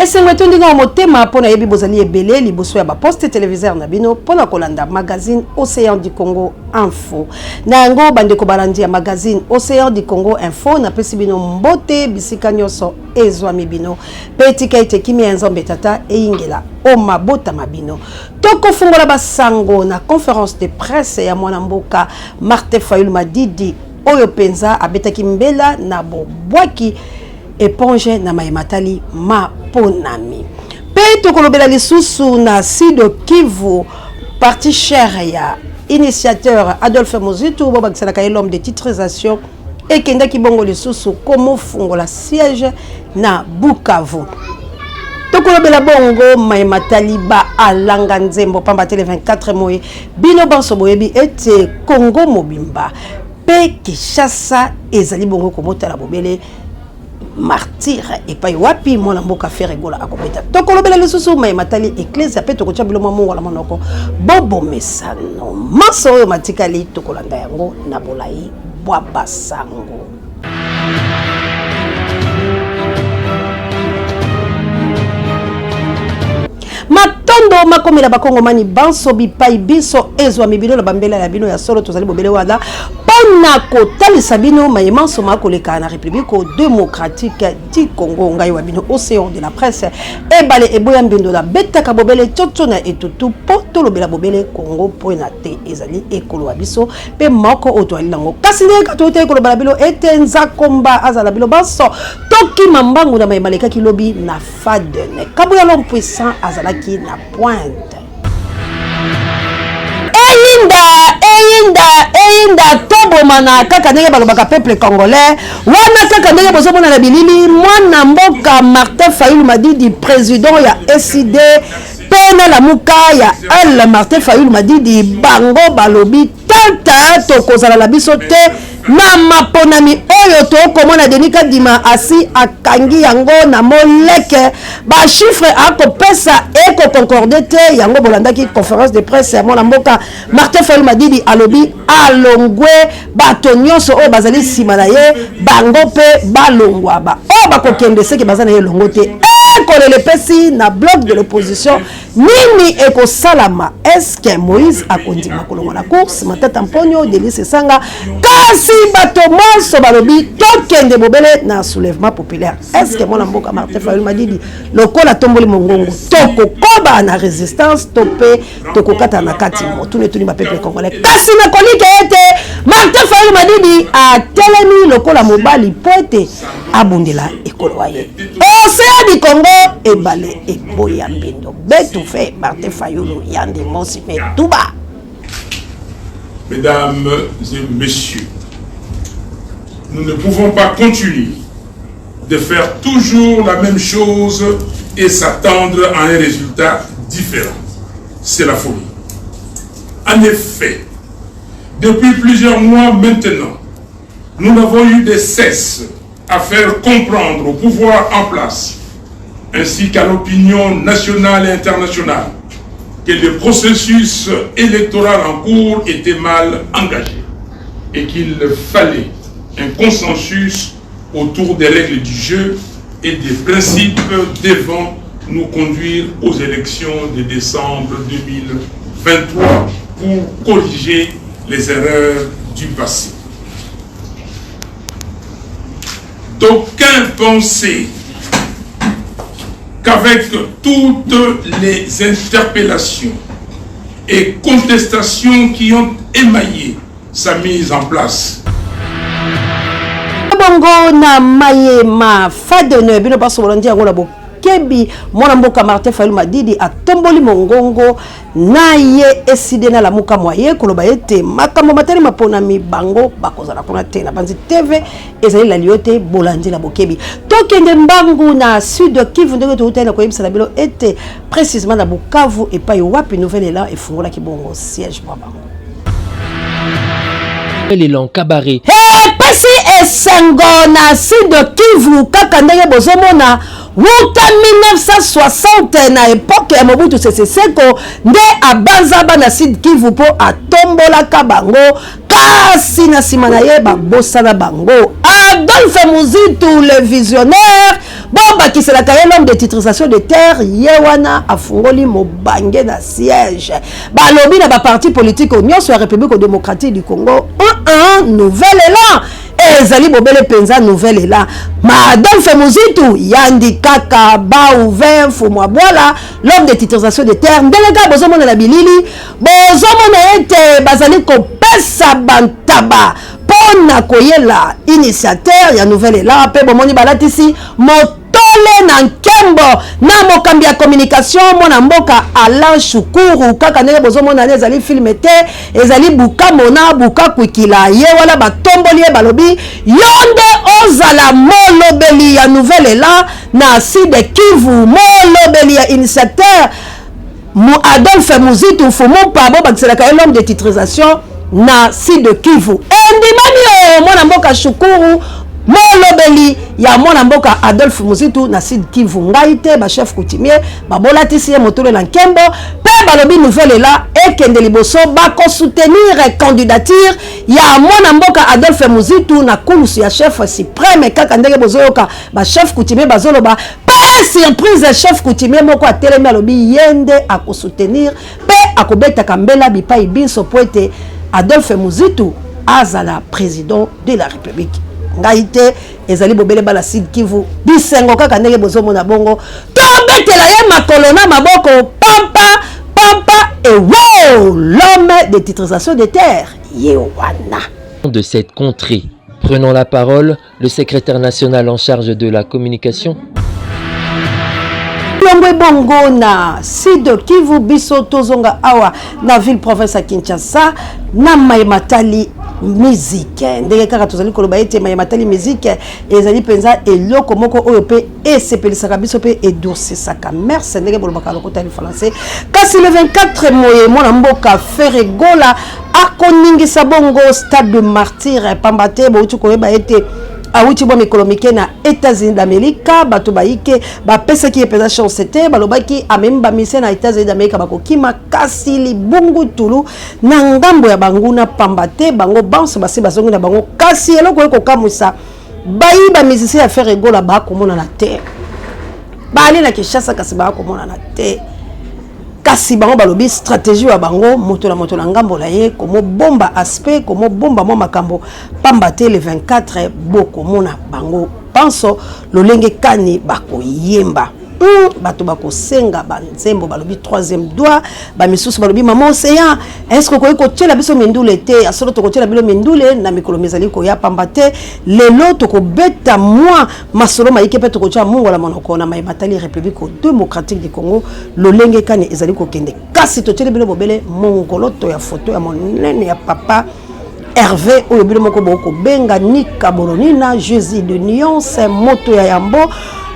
Esengo etondi nga motema mpo nayebi bozali ebele liboso ya baposte televiseur na bino mpo na kolanda magazine Ocean du Congo Info. Na yango bandeko balandi ya magazine Ocean du Congo Info, napesi bino mbote bisika nyonso ezwami bino, mpe tika ete kimia ya Nzambe Tata eyingela o mabota ma bino. Tokofungola basango na conference de presse ya mwana mboka Martin Fayulu Madidi oyo mpenza abetaki mbela na bobwaki eponge na maye matali maponami. Mpe tokolobela lisusu na Sud Kivu, parti cher ya initiateur Adolphe Muzito, bobakiselaka ye l'homme de titrisation, ekendaki bongo lisusu komofungola siège na Bukavu. Tokolobela bongo maye matali ba alanga nzembo, pamba te le 24 moye bino banso boyebi ete Congo mobimba mpe Kinshasa ezali bongo komotala bobele martyr epai wapi mwana mboka Ferre Gola akobeta. Tokolobela lisusu maye matali eklezia mpe tokotia bilo mwa mongo na monoko bobomesano manso oyo matikali tokolanda yango na bolai bwa basango. Matondo makomela bakongomani banso bipai binso ezwami bino na bambela ya bino ya solo. Tozali bobele wana mpo na kotalisa bino maye manso makoleka na République démocratique du Congo. Ngai wa bino Océan de la presse, ebale eboya mbindo na betaka bobele tsotso na etutu mpo tolobela bobele Congo mpo na te ezali ekolo wa biso mpe moko oyo toyali nango. Kasi ndenge kaka toyotaki koloba na bino ete Nzakomba azala bino banso tokima mbangu na maye malekaki lobi na Faden. Kabuya l'homme puissant azalaki na pointe. Eyinda, eyinda, eyinda, tobomana kaka ndenge balobaka peuple congolais wana, kaka ndenge bozomona na bilili mwana mboka Martin Fayulu Madidi, président ya SID mpe na Lamuka ya L Martin Fayulu Madidi, bango balobi tata tokozala na biso te na maponami oyo. Tokomona Denis Kadima asi akangi yango na moleke, bachiffre akopesa ekoconcorde te. Yango bolandaki conférence de presse ya mwana mboka Martin Fayulu Madidi, alobi alongwe, bato nyonso oyo bazali nsima na ye bango mpe balongwa, ba oyo bakokende seke baza na ye elongo te. Ekolela epesi na bloc de l'opposition. Nini ekosalama? Eske Moïse akondima kolongwa na course? Matata Mponyo, Delis Esanga, kasi bato monso balobi tokende bobele na soulèvement populaire. Eske mwana mboka Martin Fayulu Madidi lokola tomboli mongongo, tokokoba na résistance to mpe tokokata na kati? Motuna etuni bapeuple congolais. Kasi nakolika ete Martin Fayulu Madidi atelemi lokola mobali mpo ete abundela ekolo wa ye. Océan du Congo, ebale eboya mbindo, betufe Martin Fayulu yande mosi metuba. Mesdames et messieurs, nous ne pouvons pas continuer de faire toujours la même chose et s'attendre à un résultat différent. C'est la folie. En effet, depuis plusieurs mois maintenant, nous n'avons eu de cesse à faire comprendre au pouvoir en place, ainsi qu'à l'opinion nationale et internationale, que le processus électoral en cours était mal engagé et qu'il fallait un consensus autour des règles du jeu et des principes devant nous conduire aux élections de décembre 2023 pour corriger les erreurs du passé. D'aucuns pensaient qu'avec toutes les interpellations et contestations qui ont émaillé sa mise en place, bongo na mayema fadene bino baso bolandi yango na bokebi, mwana mboka Martin Fayulu Madidi atomboli mongongo na ye eside na Lamuka mwa ye koloba ete makambo matali maponami bango bakozala kuna te. Na banzi TV ezali lalio te, bolandi na bokebi. Tokende mbangu na Sud Kivu, ndenge toutali na koyebisa na bino ete précisement na Bukavu epai wapi Nouvel Élan efungolaki bongo siège mwa bango. L'élan cabaret. Epesi esengo na Sud Kivu, kaka ndenge bozomona, wuta 1960 na epoke ya Mobutu Sese Seko nde abanza bana Sud Kivu mpo atombolaka bango, kasi na nsima na ye babosana bango. Adolphe Muzitu le visionnaire bobakisa. Bobakiselaka ye l'homme de titrisation de terre, ye wana afungoli mobange na siège. Balobi na baparti politike nyonso ya République démocratique du Congo, 1 nouvel élan ezali bobele mpenza nouvel élan. Adolphe Muzitu yandi kaka baouvert mfumu abwala l'homme de titrisation de terre. Ndenge kaka bozomona na bilili, bozomona ete bazali kopesa bantaba mpo na koyela initiateur ya nouvel élan, mpe bomoni balatisi motole na nkembo na mokambi ya communication, mwana mboka Alain Shukuru. Kaka ndenge bozomona, ne ezali film te, ezali bukamona bukakwikila. Ye wana batomboli ye, balobi yo nde ozala molobeli ya nouvel élan na Sud Kivu, molobeli ya initiateur Adolphe Muzitu Mfumupa, bobakiselaka ye l'homme de titrisation na Sud Kivu. Endimami oyo mwana mboka Shukuru, molobeli ya mwana mboka Adolphe Muzitu na Sud Kivu. Ngai te, bachef coutumier babolatisi ye motole na nkembo, mpe balobi nouvel élan ekende liboso, bakosoutenir candidature ya mwana mboka Adolphe Muzitu na kulusu ya chef suprême. Kaka ndenge bozoyoka bachef coutumier bazoloba, mpe surprise, chef coutumier moko atelemi, alobi ye nde akosoutenir mpe akobetaka mbela bipai binso po ete Adolphe Muzitu azala président de la République. Ngai te, ezali bobele bala Sud Kivu. Bisengo kaka ndenge bozomona bongo, tobetela ye makolo na maboko, pampa pampa ewo, l'homme de titrisation de terre ye wana. De cette contrée. Prenant la parole, le secrétaire national en charge de la communication. Longo ebongo na Sud Kivu, biso tozonga awa na ville province ya Kinshasa na maye matali musique. Ndenge kaka tozali koloba ete maye matali musique ezali mpenza eloko moko oyo mpe esepelisaka biso mpe edoucisaka merci, ndenge bolobaka lokota ya français. Kasi le 24 moye, mwana mboka Ferre Gola akoningisa bongo Stade de Martyr, pamba te bouti koyeba ete awuti bwa mikolo mike na États-Unis d'Amérique. Bato bayike bapesaki ye mpenza chance te, balobaki amemi bamise na États-Unis d'Amérique, bakokima. Kasi libungu tulu na ngambo ya banguna, pamba te bango banso basi bazongi na bango. Kasi eloko oyo kokamwisa, bayi bamusicien ya Ferre Gola bakomonana te. Baali na Kinshasa, kasi bakomonana te. Kasi bango balobi stratégie ya bango, moto na moto na ngambo na ye, komobomba aspect, komobomba mwa makambo, pamba te le 24 bokomona bango banso lolenge kani bakoyemba. Bato bakosenga banzembo, balobi troisième doigt, bamisusu balobi mama Océan, est ce que okoki kotiela biso mindule te? Ya solo, tokotiela bino mindule na mikolo mizali koya, pamba te lelo tokobeta mwa masolo mayike mpe tokotia mongola monoko na maye matali République démocratique du Congo, lolenge kani ezali kokende. Kasi totieli bino bobele mongoloto ya foto ya monene ya papa Hervé, oyo bino moko bokobenga Nika Bolonina, Jésus de Nuance, moto ya yambo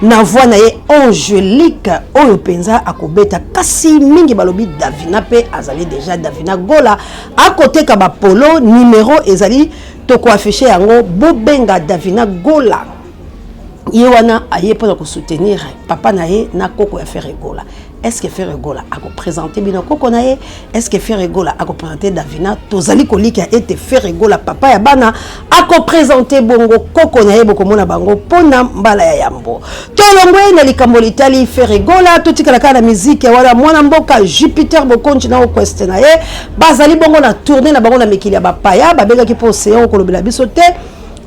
na voix na ye angélique oyo mpenza akobeta. Kasi mingi balobi Davina mpe azali déjà, Davina Gola akoteka bapolo. Numero ezali, tokoafficher yango, bobenga Davina Gola. Ye wana aye mpona kosoutenir papa na ye na koko ya Ferre Gola. Est ce que Ferre Gola akoprésente bino koko na ye? Est ce que Ferre Gola akoprésente Davina? Tozali kolikia ete Ferre Gola, papa ya bana, akoprésente bongo koko na ye. Bokomona bango mpona mbala ya yambo. Tolongwe na likambo litali Ferre Gola, totikala kaka na miziki wana. Mwana mboka Jupiter Bokonzi na orchestre na ye bazali bongo na tournée na bango na mikili ya bapaya. Babengaki mpo Océan okolobela biso te,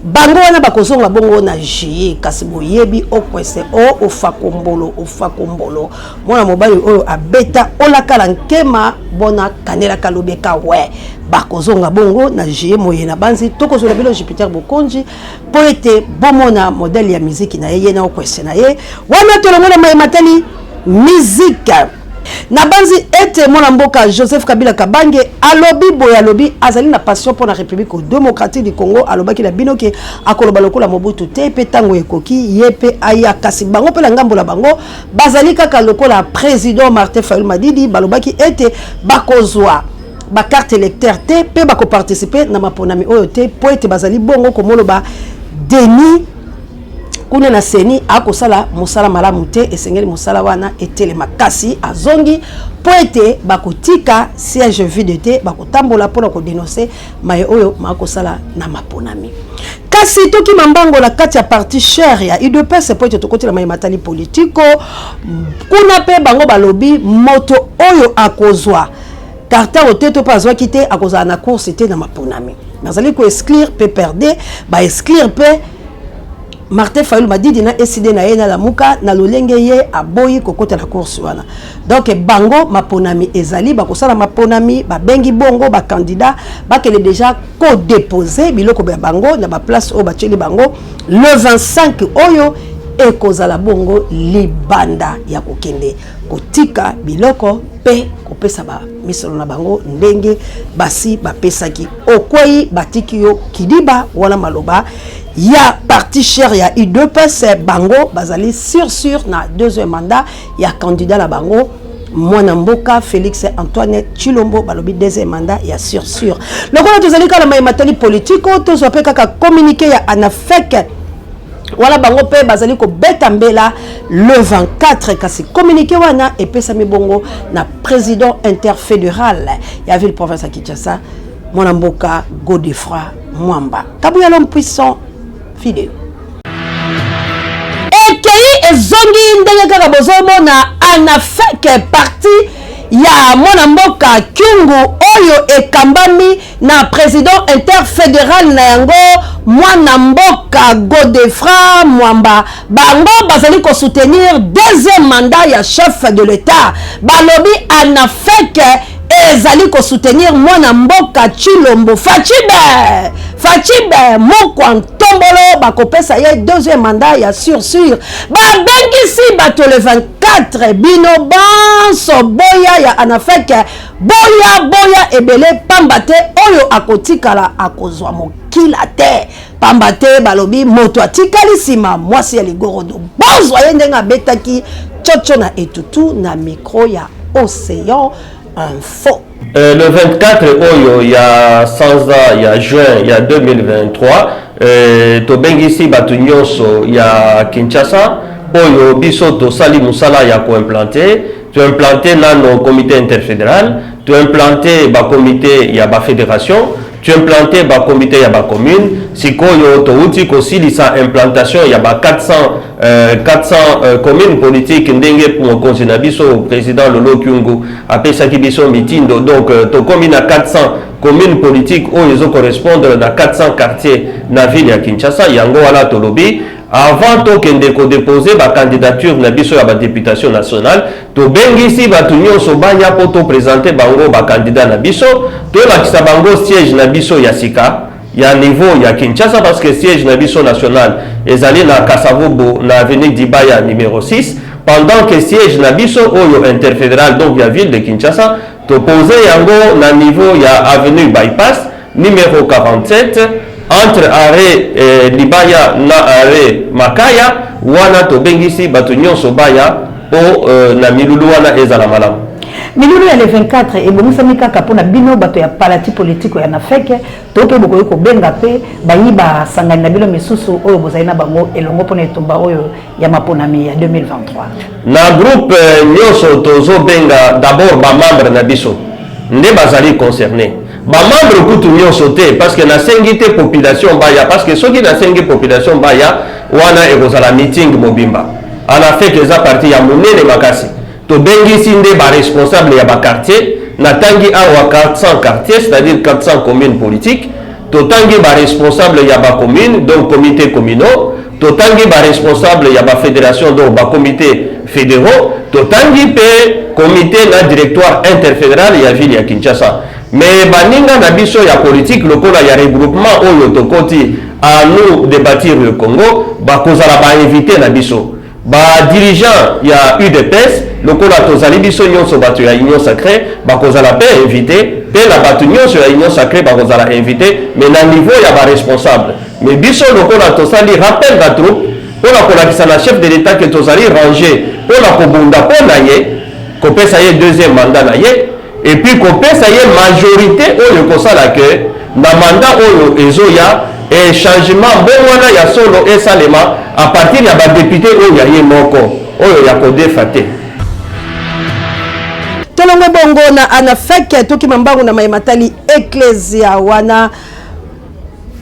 bango wana bakozonga bongo na juillet. Kasi boyebi okwese o ofakombolo, ofakombolo, mwana mobali oyo abeta olakala nkema bona kanelaka lobeka we. Bakozonga bongo na juillet moye na banzi. Tokozwela bino Jupiter Bokonzi mpo ete bomona modèle ya miziki na ye, ye na okwese na ye wana. Tolongola maye matali miziki na banzi ete mwana mboka Joseph Kabila Kabange alobi boye, alobi azali na passion mpo na République démocratique du Congo. Alobaki na bino ke akoloba lokola Mobutu te, mpe ntango ekoki ye mpe aya. Kasi bango mpe na ngambo na bango bazali kaka lokola président Martin Fayulu Madidi, balobaki ete bakozwa bacarte électeur te mpe bakoparticipe na maponami oyo te, mpo ete bazali bongo komoloba déni. Kuna na CENI akosala mosala malamu te, esengeli mosala wana etelema. Kasi azongi mpo ete bakotika siège vide te, bakotambola mpona kodénoncer maye oyo makosala na maponami. Kasi tokima mbango na kati ya parti cher ya UDPS, mpo ete tokotela maye matali politiko. Kuna mpe bango balobi moto oyo akozwa carton te to mpe azwaki te akozala na course te na maponami. Bazali koexclure PPRD, baexclure mpe Martin Fayulu Madidi na ECD na ye na Lamuka, na lolenge ye aboyi kokota na course wana. Donc bango maponami ezali, bakosala maponami. Babengi bongo bacandidat bakende déjà kodépose biloko ya bango na baplace oyo batieli bango le 25 oyo ekozala bongo libanda ya kokende kotika biloko mpe kopesa bamisolo na bango ndenge basi bapesaki. Okwei, batiki yo kidiba. Wana maloba ya parti cher ya UDPS. Bango bazali sur sur na deuxième mandat ya candidat na bango, mwana mboka Félix Antoine Tshilombo. Balobi deuxième mandat ya sur sur. Lokola tozali kaka na maye matali politiko, tozwa mpe kaka communiqué ya ANAFEC. Wana bango mpe bazali kobeta mbela le 24. Kasi communiqué wana epesami bongo na président interfédéral ya ville province ya Kinshasa, mwana mboka Godefroi Mwamba Kabuya, l'homme puissant. Video ekei ezongi ndenge kaka bozomona. ANAFEC, parti ya mwana mboka Kyungu oyo ekambami na président interfédéral na yango, mwana mboka Godefroi Mwamba, bango bazali kosoutenir deuxième mandat ya chef de l'État. Balobi ANAFEC ezali kosoutenir mwana mboka Tshilombo Fatshi Be, Fatshi Be mokwa ntombolo. Bakopesa ye deuxième mandat ya sur sur. Babengisi bato le 24, bino banso boya ya ANAFEC, boya boya ebele, pamba te oyo akotikala akozwa mokila te, pamba te balobi moto atikali nsima mwasi ya ligorodo. Bozwa ye ndenge abetaki tsotso na etutu na micro ya Océan Info. Le 24 oyo ya sanza ya juin ya 2023, tobengisi bato nyonso ya Kinshasa oyo biso tosali mosala ya koimplanter. Toimplante nano comité interfédéral, toimplante bacomité ya bafédération, toimplante bacomité ya bacommune. Sikoyo touti kosilisa implantation ya ba 400 commune politique, ndenge mokonzi na biso, président Lolo Kyungu, apesaki biso mitindo. Donc tokomi na 400 commune politique oyo ezocorrespondre na 400 quartier na ville ya Kinshasa. Yango wana tolobi, avant tokende kodépose bacandidature na biso ya badéputation nationale, tobengisi bato nyonso baya mpo toprésente bango bacandidat na biso, tolakisa bango siège na biso ya sika ya niveau ya Kinshasa, parce que siège na biso national ezali na Kasavubu, na avenue Dibaya numéro 6, pendant que siège na biso oyo interfédéral, donc ya ville de Kinshasa, topose yango na niveau ya avenue Bypass numéro 47, entre arrêt Libaya na arrêt Makaya. Wana tobengisi bato nyonso baya mpo na milulu wana ezala malamu. Milulu ya le 24 ebongisami kaka mpona bino bato ya parti politike ya ANAFEC, to mpe bokoki kobenga mpe bayi basangani na bino misusu oyo bozali na bango elongo mpona etumba oyo ya maponami ya 2023? Na groupe nyonso tozobenga d'abord bamembre na biso nde bazali concerné. Bamembre kutu nyonso te, parce que nasengi te population baya, parce que soki nasengi population baya, wana ekozala meeting mobimba. ANAFEC eza parti ya monene makasi. Tobengisi nde baresponsable ya baquartier. Natangi awa 400 quartiers, c'est-à-dire 400 communes politiques. Totangi baresponsable ya bacommune, donc comité communaux. Totangi baresponsable ya bafédération, donc bacomité fédéraux. Totangi mpe comité na directoire interfédéral ya ville ya Kinshasa. Mais baninga na biso ya politique, lokola ya regroupement oyo tokoti, À nous de bâtir le Congo, bakozala bainvité na biso. Badirigeant ya UDPS, lokola tozali biso nyonso bato ya Union sacrée, bakozala mpe invité, mpe na bato nyonso ya Union sacrée bakozala invité, mais na niveau ya baresponsable. Mais biso, lokola tosali rappel na troupe mpona kolakisa na chef de l'État ke tozali rangé mpona kobunda mpo na ye, kopesa ye deuxième mandat na ye, et puis kopesa ye majorité oyo ekosala ke na mandat oyo ezoya. Et changement mbongwana ya solo esalema à partir ya ba deputes oyo ya ye moko, oyo ya kodefa te. Tolongwe bongo na Anafec, tokima mbangu na maye matali Eklezia wana.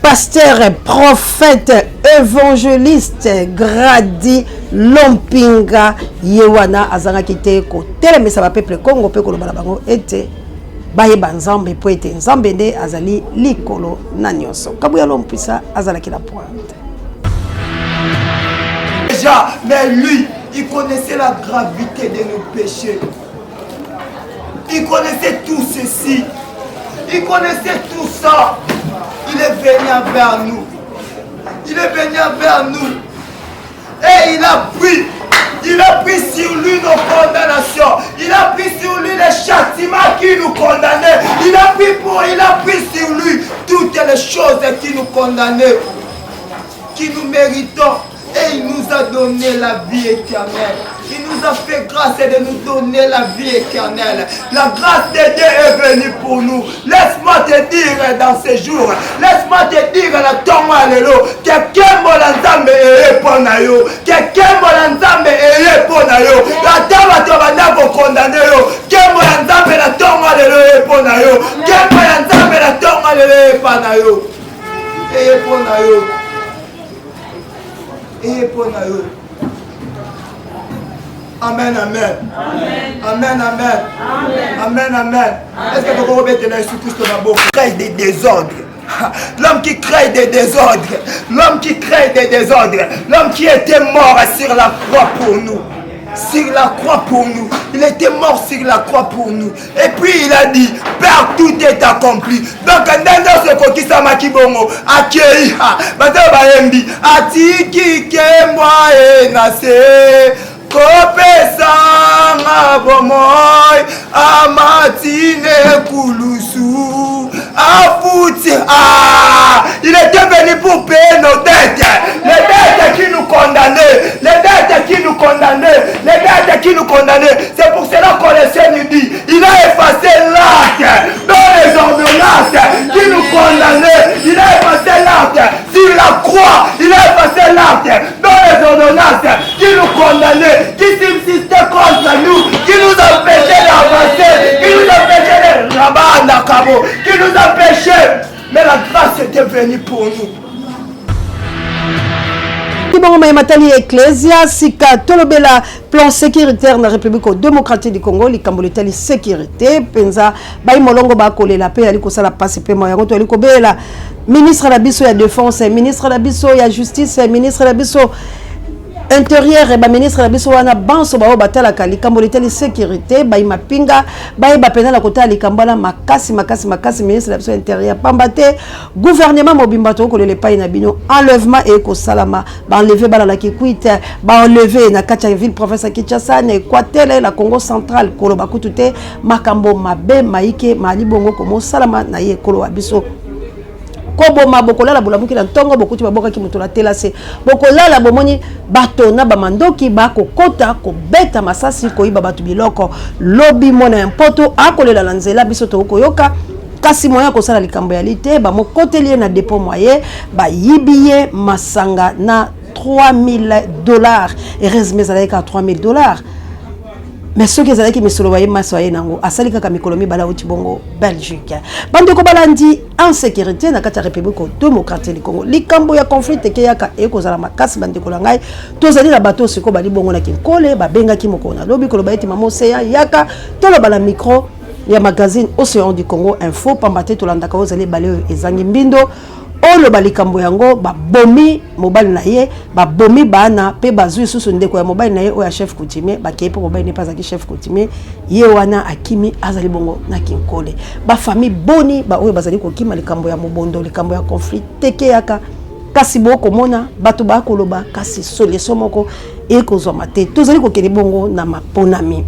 Pasteur, prophète, evangeliste Grady Lompinga ye wana azangaki te kotelemisa ba peuple Congo mpe koloba na bango ete bayeba Nzambe mpo ete Nzambe nde azali likolo na nyonso. Kabuya Lompisa azalaki na pointe. Déjà, mais lui, il connaissait la gravité de nos péchés. Il connaissait tout ceci. Il connaissait tout ça. Il est venu vers nous. Il est venu vers nous. Et il a pris, il a pris sur lui nos condamnations. Il a pris sur lui les châtiments qui nous condamnaient. Il a pris pour, il a pris sur lui toutes les choses qui nous condamnaient, qui nous méritons. Et il nous a donné la vie éternelle. Il nous a fait grâce de nous donner la vie éternelle. La grâce de Dieu est venue pour nous. Laisse-moi te dire dans ces jours, laisse-moi te dire na ntongo ya lelo, ke nkembo na Nzambe eye mpo na yo, ke nkembo na Nzambe eye mpo na yo. Ata bato banda kokondane yo, nkembo ya Nzambe na ntongo ya lelo eye mpo na yo, nkembo ya Nzambe na ntongo ya lelo eye mpo na yo, eye mpo na yo. eye mpo na yo amen amen amen amen amen amen est ce que tokoki kobetela yesu kristo maboko crée des désordres L'homme qui crée des désordres, l'homme qui crée des désordres, l'homme qui était mort sur la croix pour nous, sur la croix pour nous, il était mort sur la croix pour nous. Et puis il a dit, Père, tout est accompli. Donc ndenge nyonso ekokisamaki bongo, akei bato bayembi, atiki kembwa ye na se kopesanga bomoi amati nekulusu afuti ah, il était venu pour payer nos dettes les dettes qui nous condamnaient les dettes qui nous condamnaient les dettes qui nous condamnaient c'est pour cela qu'on le Seigneur nous dit il a effacé l'acte dans les ordonnances qui nous condamnaient il a effacé l'acte sur la croix il a effacé l'acte dans les ordonnances qui nous condamnaient qui subsistaient contre nous qui nous empêchaient d'avancer qui nous empêchaient de rabanda kabo qui nous empêchaient mais la grâce était venue pour nous bongo maye matali ecclesia sika tolobela plan sécuritaire na République démocratique du Congo likambo litali sécurité mpenza bayi molongo bakolela mpe yali kosala mpasi mpe mawa yango toyali kobelela ministre na biso ya défense ministre na biso ya justice ministre na biso intérieur baministre na biso wana banso baoyo batalaka likambo litali sécurité bayi mapinga bayeba mpenza na kotala likambo wana makasi makasi makasi ministre na biso intérieur pamba te gouvernement mobimba tokokolela epai na bino enlèvement ekosalama baenleve bana na Kikwit baenleve na kati ya ville province ya Kinshasa na Equateur na Congo central koloba kutu te makambo mabe maike maali bongo komosalama na ye ekolo wa biso koboma bokolala bolamuki na ntongo bokuti babokaki moto na telase bokolala bomoni bato na bamandoki bakokota kobeta masasi koyiba bato biloko lobi mwana ya mpoto akolela na nzela biso tokoyoka kasi moyen ya kosala likambo ya li te bamokoteli ye na depot moye bayibi ye masanga na 3000 dollars heureusement ezalaki kaka 3000 dollars mais soki ezalaki misolo baye maso aye nango asali kaka mikolo mibale auti bongo Belgique bandeko balandi insécurité na kati ya République démocratique du Congo likambo ya conflit ekeyaka ekozala makasi bandeko na ngai tozali na bato sikoyo bali bongo na Kinkole babengaki mokolo na lobi koloba ete mama Oseya yaka toloba na micro ya magazine Océan du Congo Info pamba te tolandaka oyo ezali ebale oyo ezangi mbindo oloba likambo yango babomi mobali na ye babomi bana mpe bazwi lisusu ndeko ya mobali na ye oyo ya chef coutumier bakei mpo mobali ne mpe azalaki chef coutumier ye wana akimi azali bongo na Kinkole bafamille boni baoyo bazali kokima likambo ya mobondo likambo ya conflit tekeyaka kasi bokomona bato bakoloba kasi solution moko ekozwama te tozali kokende bongo na maponami.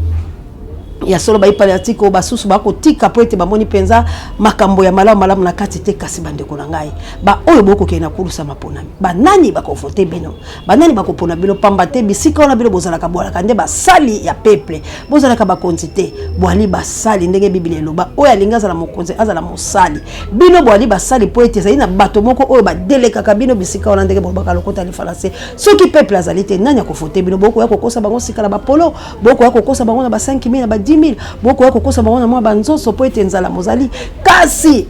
Ya solo, baipaliatike oyo basusu bakotika mpo ete bamoni mpenza makambo ya malamu malamu na kati te. Kasi bandeko na ngai, baoyo bokokende na kulusa maponami, banani bakovote bino, banani bakopona bino? Pamba te bisika wana bino bozalaka, bwalaka nde basali ya peuple, bozalaka bakonzi te, bwali basali. Ndenge Biblia eloba, oyo alingi azala mokonzi azala mosali. Bino bwali basali mpo ete ezali na bato moko oyo badelekaka bino bisika wana, ndenge bolobaka lokota lifalanse. Soki peuple azali te, nani akovote bino? Bokoya kokosa bango sika na bapolo, bokoya kokosa bango na ba 5000, na ba 10000, bokoya kokosa bango na mwa banzoso mpo ete nzala mozali. Kasi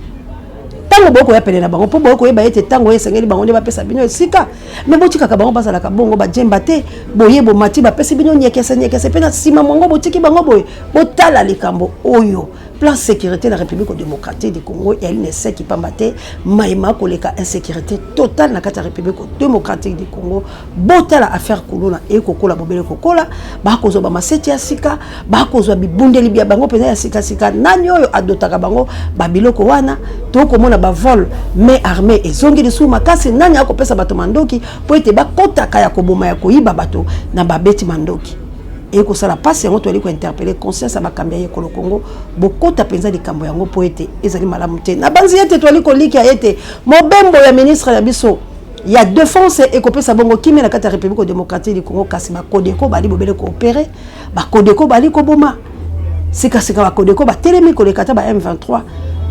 ntango bokoya pene na bango mpo bokoyeba ete ntango oyo esengeli bango nde bapesa bino esika, me botikaka bango bazalaka bongo, bajemba te. Boye bomati, bapesi bino nyekese nyekese, mpe na nsima mwango botiki bango boye. Botala likambo oyo, plan sécurité na République démocratique du Congo eyali na eseki, pamba te mayema koleka insécurité totale na kati ya République démocratique du Congo. Botala affaire kuluna ekokola bobele kokola, bakozwa bamaseti ya sika, bakozwa bibundeli bya bango mpenza ya sikasika. Nani oyo adotaka bango babiloko wana? Tokomona bavol main armée ezongi lisusu makasi. Nani akopesa bato mandoki mpo ete bakotaka ya koboma, ya koyiba bato na babeti mandoki? Ekosala mpasi. Yango toyali kointerpeller conscience ya bakambi ya ekolo Congo, bokota mpenza likambo yango mpo ete ezali malamu te. Na banzi ete toyali kolikia ete mobembo ya ministre na biso ya défense ekopesa bongo kimia na kati ya République démocratique du Congo. Kasi bakodeko bali bobele koopérer, bakodeko bali koboma sikasika, bakodeko batelemi koleka ata ba M23.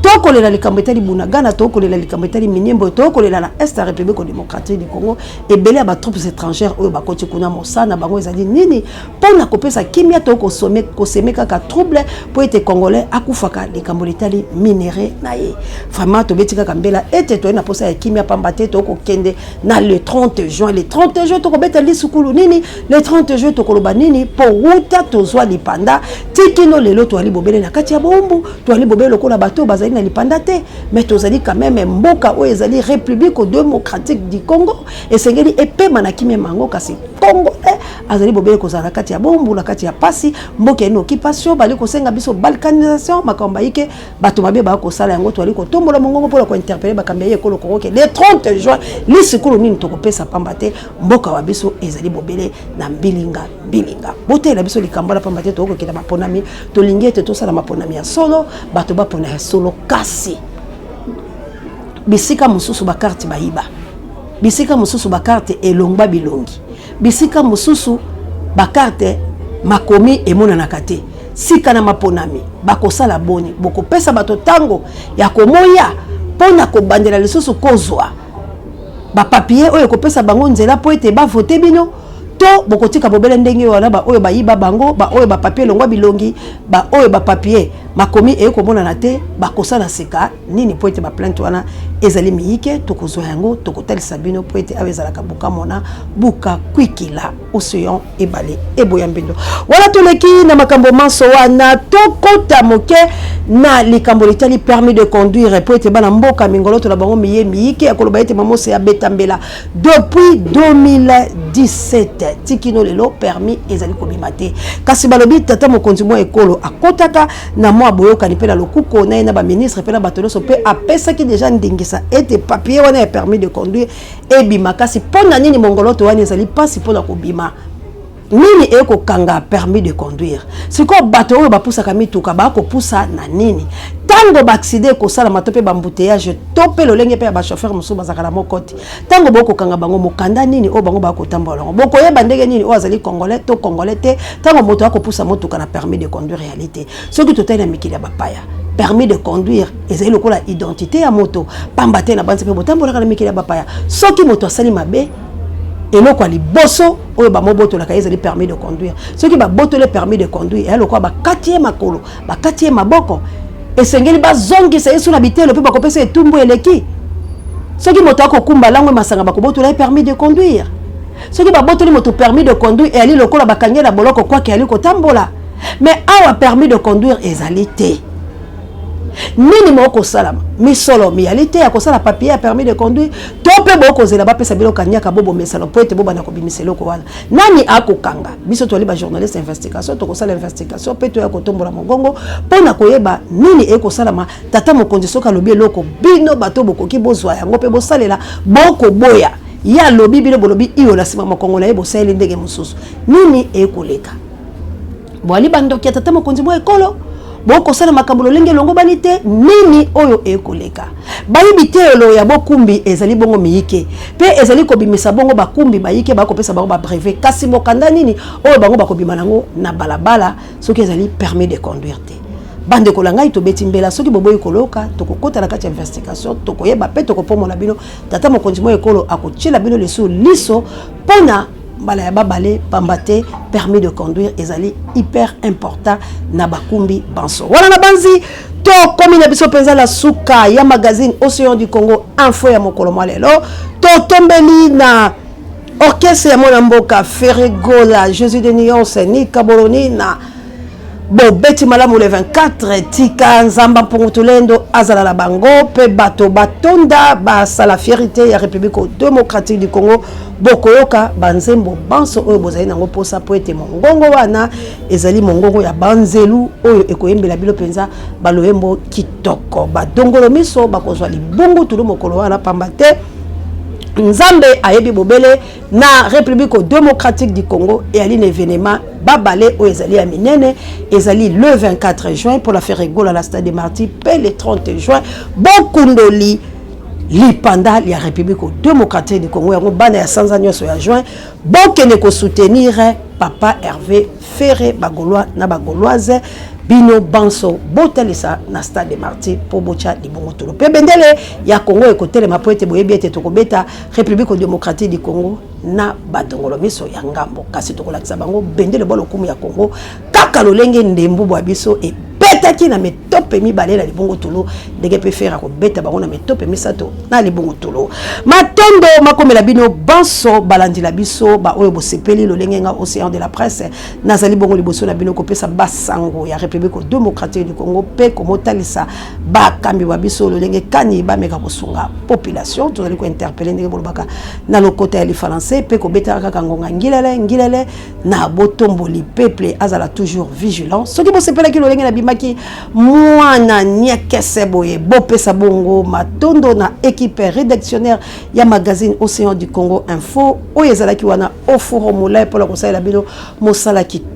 Tokolela likambo etali Bunagana, tokolela likambo etali Minembwe, tokolela na est ya République démocratique du Congo, ebele ya batroupes étrangères oyo bakoti kuna, mosala na bango ezali nini mpona kopesa kimia to kosemer kaka trouble mpo ete Congolais akufaka? Likambo litali minerai na ye, vraiment tobeti kaka mbela ete toye na posa ya kimia, pamba te tokokende na le 30 juin. Le 30 juin tokobeta lisukulu nini? Le 30 juin tokoloba nini? Mpo wuta tozwa lipanda tikino lelo, toali bobele na kati ya bowumbu, toali bobele lokola bato oyo bazali na lipanda te. Mais tozali quand même mboka oyo ezali République démocratique du Congo, esengeli epema na kimia mango. Kasi Congolais azali bobele kozala na kati ya bowumbu, na kati ya pasi. Mboka eni occupation, bali kosenga biso balkanisation, makambo bayike bato mabe bakosala yango. Toali kotombola mongongo mpona kointerpeller bakambi ya ekolo Kongo ke le 30 juin lisikulu nini tokopesa? Pamba te mboka wa biso ezali bobele na mbilinga mbilinga. Botelela biso likambo wana, pamba te tokokenda maponami. Tolingi ete tosala maponami ya solo, bato bapona ya solo. Kasi bisika mosusu bakarte bayiba, bisika mosusu bakarte elongba bilongi, bisika mosusu bakarte makomi emonanaka te. Sika na maponami bakosala boni? Bokopesa bato ntango ya komoya mpo na kobandela lisusu kozwa bapapier oyo ekopesa bango nzela mpo ete bavote bino, to bokotika bobele ndenge wana, baoyo bayiba bango, baoyo bapapier elongwa bilongi, baoyo bapapier makomi eye komonana te? Bakosala sika nini mpo ete baplainte wana ezali miyike? Tokozwa yango, tokotalisa bino, mpo ete awa ezalaka bukamona buka kwikila océan ebale eboya mbindo. Wana toleki na makambo manso wana, tokota moke na likambo litali permis de conduire, mpo ete bana mboka mingoloto na bango miye miyike ya koloba ete mamose ya betambela depuis 2017 tikino lelo permis ezali kobima te. Kasi balobi tata mokonzi mwa ekolo akotaka na mwa boyokani mpe na lokuko na ye na baministre mpe na bato nyonso, mpe apesaki deja ndingisa ete papier wana ya permis de conduire ebima. Kasi mpo na nini mongoloto wana ezali mpasi mpona kobima? Nini ekokanga permis de conduire? Sikoyo bato oyo bapusaka mituka bakopusa na nini ntango baaccident ekosalama, to mpe baembouteillage, to mpe lolenge mpe ya bachauffeur mosusu bazalaka na moko te? Ntango bokokanga bango, mokanda nini oyo bango bakotambola yango? Bokoyeba ndenge nini oyo azali Congolais to Congolais te, ntango moto akopusa motuka na permis de conduire eyali te? Soki totali na mikili ya bapaya, permis de conduire ezali lokola identité ya moto, pamba te na banzi mpe botambolaka na mikili ya bapaya, soki moto asali mabe, eloko ya liboso oyo bamobotolaka ye ezali permis de conduire. Soki babotoli permis de conduire, eya lokola bakati ye makolo, bakati ye maboko, esengeli bazongisa ye so na bitelo mpe bakopesa etumbu eleki. Soki moto akokumba lango masanga, bakobotola ye permis de conduire. Soki babotoli moto permis de conduire, eyali lokola bakangi ye na boloko, kwake eyali kotambola. Mais awa permis de conduire ezali te, nini mokosalama? Misolo miyali te ya kosala papier ya permis de conduire, to mpe bokozela bapesa bino kaniaka bobomesano po ete bobanda kobimisa eloko wana? Nani akokanga biso? Toali bajournaliste investigation, tokosala investigation mpe toya kotombola mongongo mpo na koyeba nini ekosalama. Tata mokonzi soki alobi eloko, bino bato bokoki bozwa yango mpe bosalela, bokoboya. Ye alobi, bino bolobi iyo, na nsima mokongo na ye bosaleli ndenge mosusu. Nini ekoleka? Boali bandoki ya tata mokonzi mwa ekolo, bokosala makambo lolenge elongobani te. Nini oyo ekoleka? Bayi biteyelo ya bokumbi ezali bongo miyike mpe ezali kobimisa bongo bakumbi bayike, bakopesa bango ba brevet, kasi mokanda nini oyo bango bakobima nango na balabala soki ezali permis de conduire te? Bandeko na ngai, tobeti mbela, soki boboyi koloka, tokokota na kati ya investigation, tokoyeba mpe tokopomola bino. Tata mokonzi mwa ekolo akotiela bino lisusu liso mpona mbala ya babale, pamba te permis de conduire ezali hyper important na bakumbi banso. Wana na banzi tokomi na biso mpenza na suka ya magazine Océan du Congo Info ya mokolo mwa lelo. Totombeli na orchestre ya mwana mboka Ferre Gola, Jésus de Nuance, Nika Boloni na bobeti malamu le 24. Tika Nzamba Mpungu Tulendo azala na bango mpe bato batonda basala fierité ya République démocratique du Congo. Bokoyoka banzembo banso oyo bozali nango mposa, mpo ete mongongo wana ezali mongongo ya banzelu oyo ekoyembela bino mpenza baloyembo kitoko. Badongolo miso bakozwa libungu tulu mokolo wana, pamba te Nzambe ayebi bobele na République démocratique du Congo eyali na événement babale oyo ezali ya minene, ezali le 24 juin pour la Ferre Gola la Stade des Martyrs, mpe le 30 juin bokundoli lipanda ya République démocratique du Congo. Yango bana ya sanza nyonso ya juin bokende kosoutenir papa Hervé Ferre. Bagaulois na Bagauloise, bino banso botalisa na Stade des Martyrs mpo botya libongo tolo mpe bendele ya Congo ekotelema, mpo ete boyebi ete tokobeta République démocratique du Congo na badongolo miso ya ngambo, kasi tokolakisa bango bendele bwa lokumu ya Congo, kaka lolenge ndembo bwa biso ebetaki na metope mibale na libongo tolo, ndenge mpe Ferre akobeta bango na metope misato na libongo tolo. Matondo makomela bino banso balandila biso, baoyo bosepeli lolenge nga Océan de la Presse nazali bongo liboso na bino kopesa basango ya République démocratique du Congo mpe komotalisa bakambi wa biso lolenge kani bameka kosunga population. Tozali kointerpeller ndenge bolobaka na lokota ya lifalanse mpe kobetaka kaka ngonga ngilele ngilele na botomboli peuple azala toujours vigilant. Soki bosepelaki lolenge nabimaki mwana niekese boye, bopesa bongo matondo na équipe rédactionnaire ya magazine Océan du Congo Info oyo ezalaki wana ofuro molai mpona kosalela bino mosala kitoko.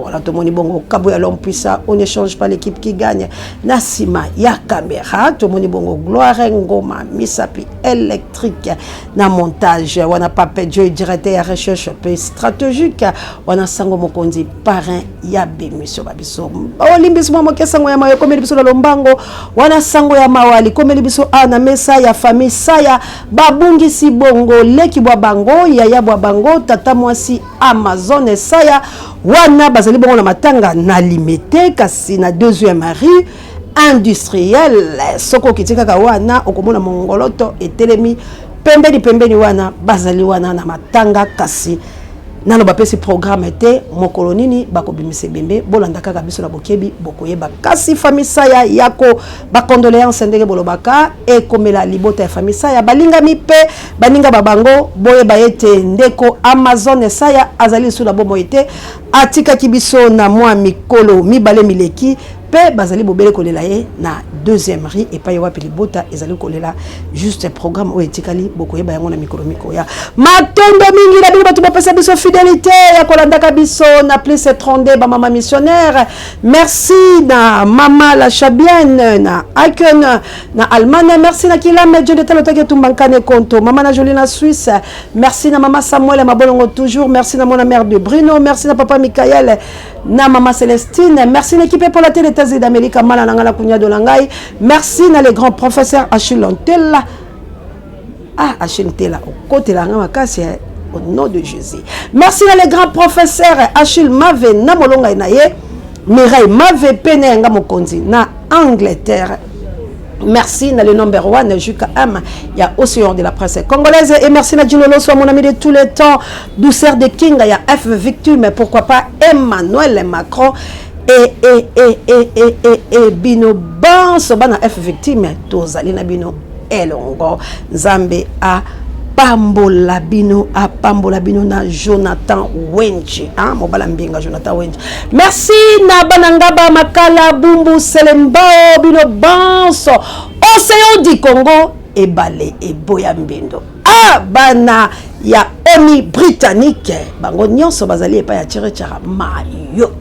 Wana tomoni bongo Kabo ya l'homme puissant, on ne change pas l'équipe qui gagne. Na nsima ya caméra tomoni bongo Gloire Ngoma Misapi électrique na montage, wana Pape Joy, directeur ya recherche mpe stratégique, wana Sango Mokonzi, parrain ya bémission babiso. Olimbisi mwa moke, sango ya mawa ekomeli biso na lombango. Wana sango ya mawa likomeli biso a na mesa ya famille Saya, babungisi bongo leki bwa bango, yaya bwa bango, tata mwasi Amazone Saya. Wana bazali bongo na matanga na Limete, kasi na deuxième rue industrielle. Soki okiti kaka wana, okomona mongoloto etelemi pembeni pembeni. Wana bazali wana na matanga, kasi nano bapesi programme te mokolo nini bakobimisa ebembe. Bolanda kaka biso na bokebi, bokoyeba. Kasi famille Saya, yako bacondoléance ndenge bolobaka ekomela libota ya famille Saya, balingami mpe baninga ba bango. Boyeba ete ndeko Amazone Saya azali lisusu na bomoi te, atikaki biso na mwa mikolo mibale mileki, mpe bazali bobele kolela ye na deuxième rue epai wapi libota ezali kolela. Juste programme oyo etikali, bokoyeba yango na mikolo mikoya. Matondo mingi na bino bato bopesa biso fidélité ya kolandaka biso na plus 32, bamama missionnaire. Merci na mama la Chabienne na Aachen na Allemagne. Merci na Kilame Dieu de Talotaki Etumba Nkane Konto, mama na Jolie na Suisse. Merci na mama Samuel Mabolongo toujours. Merci na mona mère de Bruno. Merci na papa Michael na mama Célestine. Merci na équipe pour la télé États-Unis d'Amérique, mala na ngala kunya na ngai. Merci na le grand professeur Achille Ntela. Ah, Achille Ntela okotela nga makasi au nom de Jésus. Merci na le grand professeur Achille Mave na molonga na ye Mireille Mave pene yanga mokonzi na Angleterre. Merci na le number one JKM ya Océan de la Presse congolaise et merci na Gino Loso, mon ami de tous les temps, douceur de King ya F victime, pourquoi pas Emmanuel Macron et bino banso bana F victime, tozali na bino elongo. Nzambe a pambola bino, apambola bino na Jonathan Wenji, hein, mobala mbinga Jonathan Wenji. Merci na bana ngaba Makala Bumbu Selembao, bino banso Océan du Congo ebale eboya mbindo. Ah, bana ya Oni britannique, bango nyonso bazali epai ya Tchirechara mayo.